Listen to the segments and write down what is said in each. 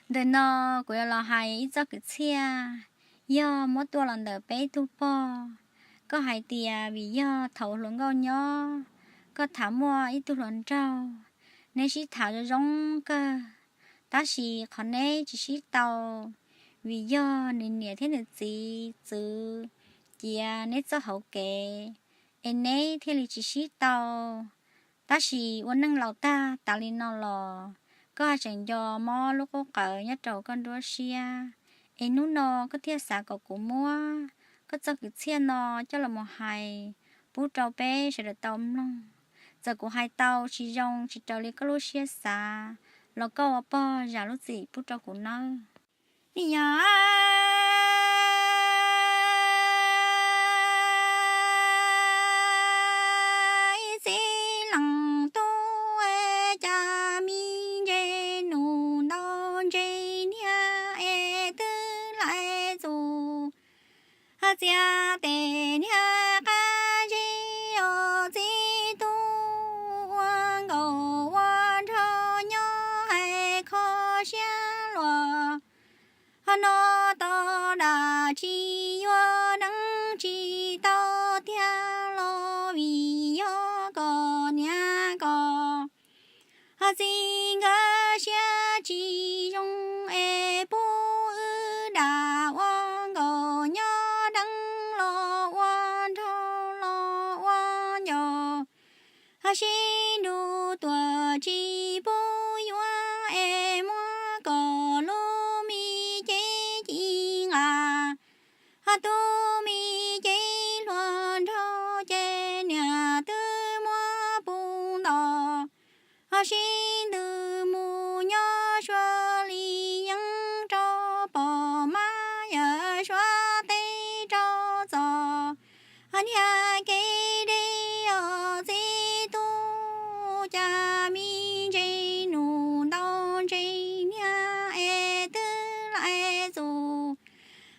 Ntawm no kuv yuav los hais ib txoj kwv txhiaj yog muab tuaj los ntawm peb tug pog. Koj hais tias vim yog thaum hluas nkauj nyob, koj tham muaj ib tug hluas nraug, neb sib tham zoo zoo kawg, tab sis qhov neb tsis sib tau, vim yog nws niam thiab nws txiv txwv ciav neb txoj hauv kev, es neb thiaj li tsis sib tau. Tab sis ua neej laus tag tas li no los, koj tseem nco mob lub qub qawv nyob rau koj nruab siab, es hnub no koj thiaj xav kom kuv muab koj txoj kwv txhiaj no coj los mus hais pub rau peb sawv daws tau mloog. Txawm kuv hais tau tsis zoo tsis raws li koj lub siab xav los koj ua pog zam lub txim pub rau kuv nawb. Yog ib txiv leej tub, cas me ntsis nus ntau ntsis niag es twb laij txus, txiav tes niag qab zib os txiv tub, ua nkaus ua nraug nyob hais kho siab luag. Ho no tau dam tsis yuav deev tsis tau tiag los vim yog kom niam kom txiv nkawd siab tsis zoo es pub wb dam ua nkaus nyob deev los ua nraug los ua ncaus, sib nrug tuag tsis pub yuav es muab kom lub me cev ci nqa. Ho tus me cev hluas nraug ces niam twb muab pub nto, ho sib ntws mus nyob suav li yeeb rau pom mab yawm suav teb rau txos. Ho niag kev deb os txiv tub, cas me ntsis nus ntau ntsis niag es twb laij txus,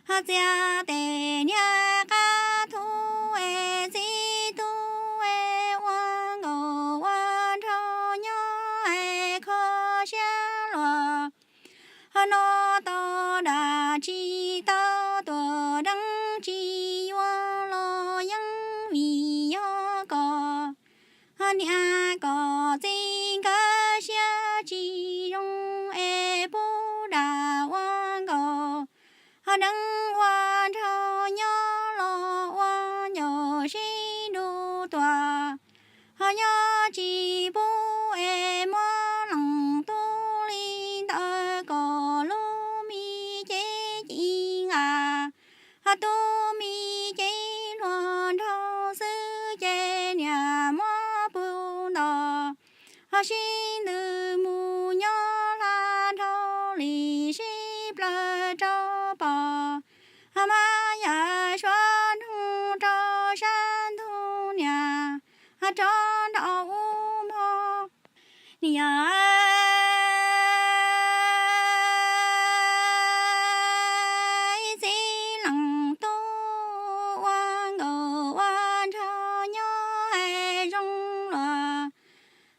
ho txiav tes niag qab thub es txiv tub, ua nkaus ua nraug nyob hais kho siab luag. Ho no tau dam tsis tau tuag deev tsis yuav los yeej vim yog kom niam kom txiv nkawd siab tsis zoo es pub dam ua nkaus, ho deev ua nraug nyob los ua ncaus sib nrug tuag. Ho nyob tsis pub es muab leej tub li ntawd kom lub me cev ci nqa. Ho tus me cev hluas nraug xwb ces niam muab pub nto, ho sib ntws mus nyob hla dhau li sib plawg rau pom, ho mab yawm suav noog rau sab ntug niam, ho rov nrau ub npog. Yog ib txiv leej tub, ua nkaus ua nraug nyob hais zoo luag.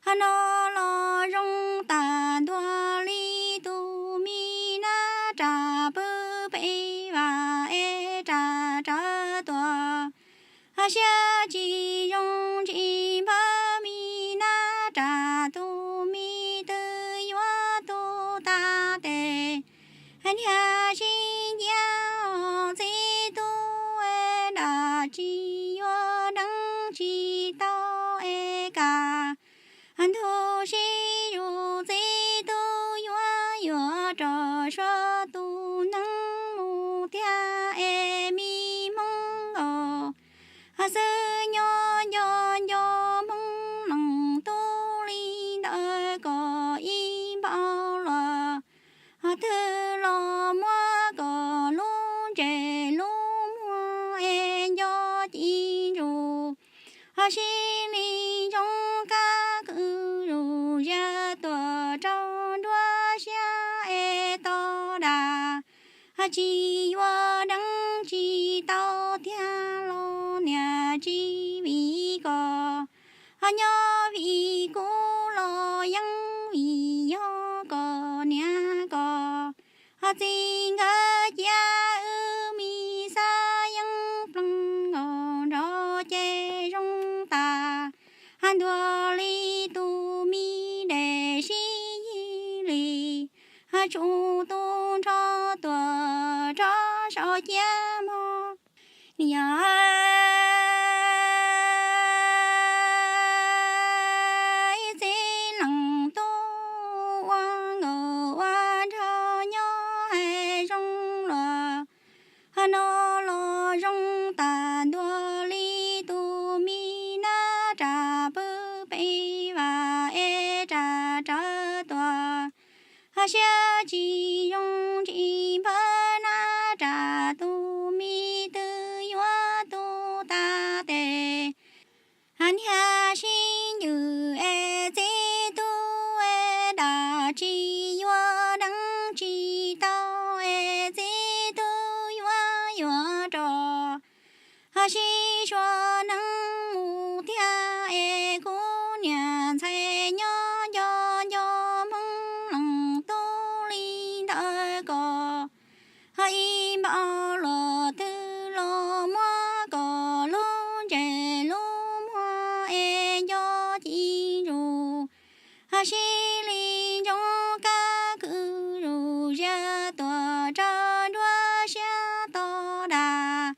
Ho no los zoo tag ntua li tus me nab ras pw pem vas es ras rawv tuag. Ho siab tsis zoo tsis npawg me nab ras tus me twg yuav tu tag tes. Niag sib nciab txiv tub, dam tsis yuav deev tsis tau es kam ntug sib zus txiv tub yuav yuav rau suav tus neeg mus tiag es me hmoob nkaus xwb nyob nco nco hmoob leej tub li ntawd kom ib npaug luag. Ho twg los muab kom lub ntses lub muag es nco ci ntsus. Ho sib li ntsoov kab kwv zus zia tuam rau nruab siab es tau dam. Ho tsis yuav deev tsis tau tiag los niam tsis vim kom, ho nyob vim kuv los yeej vim yog kom niam kom Txiv nkawd cia wb me xav yeej ploog nkaus nrog ces zoo tas, ntuag li tus me dej sib yig li, tsum tu nrho tuaj rov sau ciaj mog. Yog ib txiv leej tub ua nkauj ua nraug nyob hais zoo luag, no los zoo tas ntuag li tus me nab raj pw pem vaj es raj rawv tuaj, siab tsis zoo tsis npawg nab raj tus me twb yuav tu tas tes. Niag sib ncws es txiv tub es dab tsis yuav deev tsis tau es txiv tub yuav yuav rau sib sua neej mus thiab es kuv niam ntxhais nyob nco nco Hmoob leej tub li ntawd ko. Ib npaug luag twg los muab kom lub ntsej lub muag es nco ci ntsuj, sib li ntsoov kab kwv zuj zus zias tuaj raws nruab siab to dag.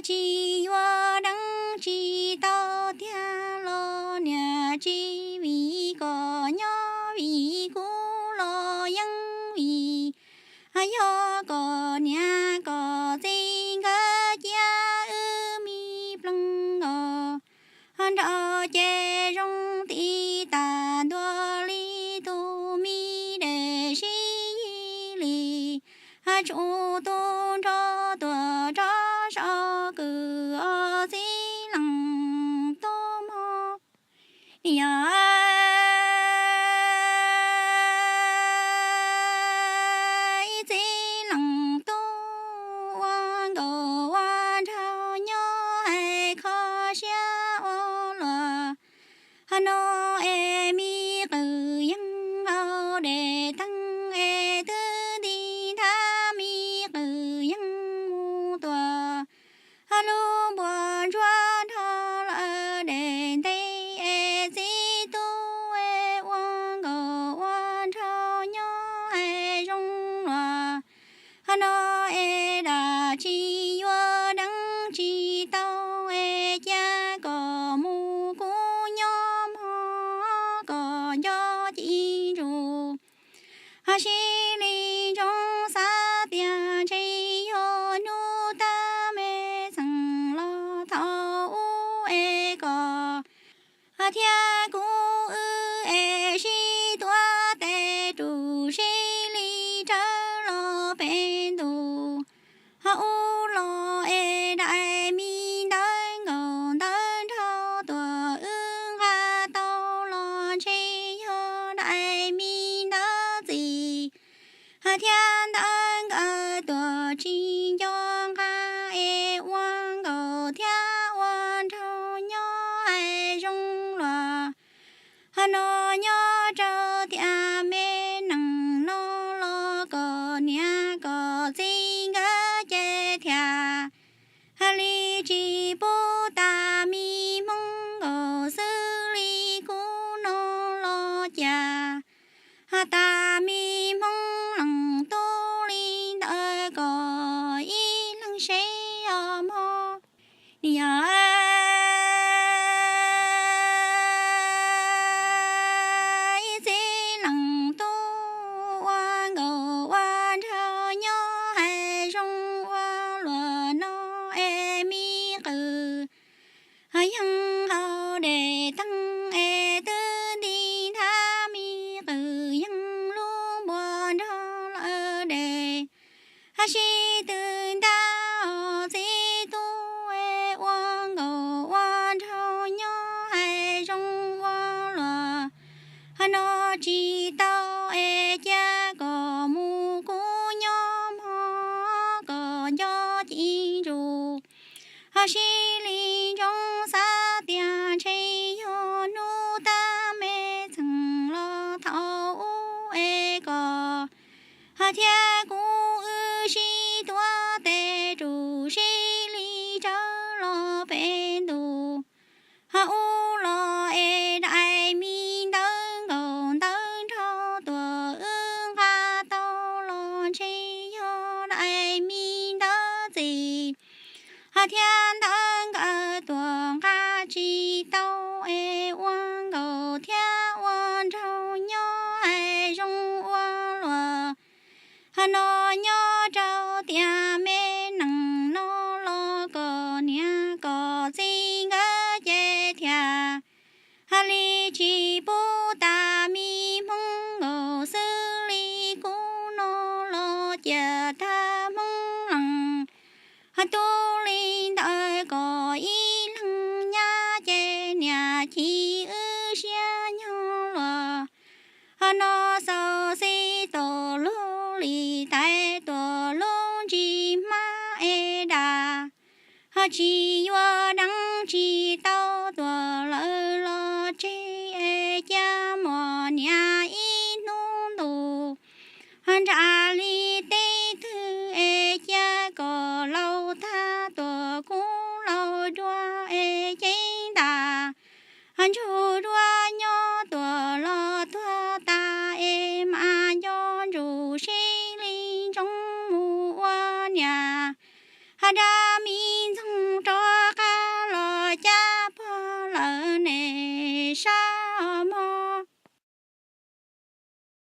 Tsis yuav deev tsis tau tiag los niam tsis vim kom nyob vim kuv los yeej vim. Yog kom niam kom txiv nkawd cia wb me ploog nkaus nrog ces zoo tib tas ntuag li tus me dej sib yig li, tsum tu nrho tuaj rov sau kwv os txiv leej tub mog. Yog ib txiv leej tub ua nkauj ua nraug nyob hais kho siab ua luag, no es me qwm yeej hau dej teeg es twb nti nthab me qwm yeej mus tuaj, lub npua ntsuab nrog lawm dej ntev es txiv tub es ua nkauj ua nraug nyob hais zoo luag, no es dab tsis yuav deev tsis tau es cia kom mus kuv nyob mog kom nco ci ntsuj. Sib li ntsoov xav tias ntshe yog hnub tab me txheej los thaum ub es kom thiab kuv wb es sib tuav tes rus sib li rawv los pem ntuj. Ub los es daim me ntawv nkaus ntawv nraug tuaj wb nqa tau los ntshe yog daim me ntawv txiv thiab ntawv nkawd tuaj tsis nco nqa es ua nkauj thiab ua nraug nyob hais zoo luag. No nyob rau tiam me neej no los kom niam kom txiv nkawd ces thiaj li tsis pub tas me Hmoob nkaus xwb li kuv no los cas tas me Hmoob leej tub li ntawd kom ib leeg seb os mog. Yog ib txiv leej tub ua nkauj ua nraug nyob hais zoo ua luag no es me qwm yeej hau dej teeg es twb nti nthab me qwm yeej lub npua nrog lawm dej. Sib tw ntab os txiv tub es ua nkauj ua nraug nyob hais zoo ua luag no tsis tau es cia kom mus kuv nyob mog kom nco ci ntsuj. Sib li ntsoov xav tias ntshe yog hnub tab me txheej los thaum ub es kom thiab kuv wb sib tuav tes ru sib li tsawv los pem ntuj. Ho ub los es daim me ntawv nkaus ntawv nrog tuam wb nqa tau los ntshe yog daim me ntawv txiv. Ho thiab ntawv nkawd tuam nqa tsis tau es ua nkaus thiab ua nraug nyob hais zoo ua luaj. Ho no nyob rau tiam me nees no los kom niam kom txiv nkawd ces thiaj ha li tsis pub tas me hmoob nkaus xwb li kuv no los cia tag hmoob lees. Ho tub li ntawd kom ib leeg nyab ces niam chim wb siab nyob luaj. Ho no xaus xib tuam lug li tais tuam lug ntsis hmab es dam. Ho tsis yuav deev tsis tau tuam lawv los tseg es cia muam niam ib hnub ntus. Ho nram li teb twg es cia kom laus tag tuam kuv laus dua es ceeb ntas. Ho ntsug dua nyob tuam los tuag tas es mas nco ntsuj sib li ntsoov mus ua niam. Ho dab mi ntxoog rov